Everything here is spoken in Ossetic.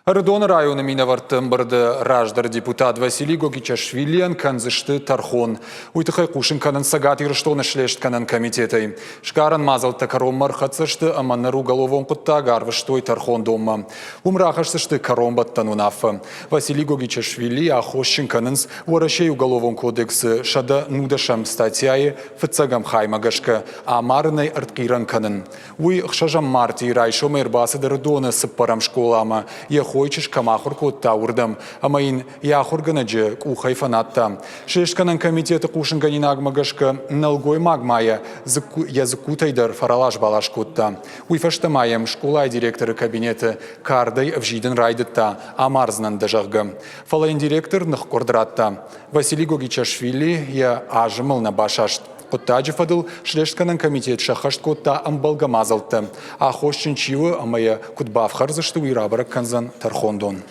Ӕрыдоны районы минӕвӕртты ӕмбырды раздӕры депутат Василий Гогичашвилийӕн кӕндзысты тӕрхон. Уый тыххӕй хъусын кӕнынц Цӕгат Ирыстоны слестгӕнӕн комитетӕй. Сгарӕн мадзӕлттӕ кӕронмӕ ӕрхӕццӕ сты ӕмӕ ныр уголовон хъуыддаг арвыстой тӕрхондонмӕ. Уым рахӕсдзысты кӕронбӕттӕн уынаффӕ. Василий Гогичашвилийы аххосджын кӕнынц Уӕрӕсейы Уголовон кодексы 119-ӕм статьяйы фыццӕгӕм хаймӕ гӕсгӕ амарынӕй ӕртхъирӕн кӕнын. Уый ӕхсӕзӕм мартъийы райсомӕй ӕрбацыд Ӕрыдоны цыппӕрӕм скъоламӕ, йӕ хойы чызг кӕм ахуыр кодта, уырдӕм, ӕмӕ йын йӕ ахуыргӕнӕджы къухӕй фӕнадта. Слестгӕнӕн комитеты хъусынгӕнинагмӕ гӕсгӕ, нӕлгоймаг ма йӕ дзыккутӕй дӕр фӕралас-балас кодта. Уый фӕстӕ ма йӕм скъолайы директоры кабинеты кардӕй ӕвзидын райдыдта, амардзынӕн дӕ, зӕгъгӕ. Фӕлӕ йын директор ныхкъуырд радта. Василий Гогичашвили йӕ азымыл нӕ басаст. Хъуыддаджы фӕдыл Слестгӕнӕн комитет сӕххӕст кодта ӕмбӕлгӕ мадзӕлттӕ. Аххосджын чи у ӕмӕ йӕ куыд бафхӕрдзысты, уый рабӕрӕг кӕндзӕн тӕрхондон.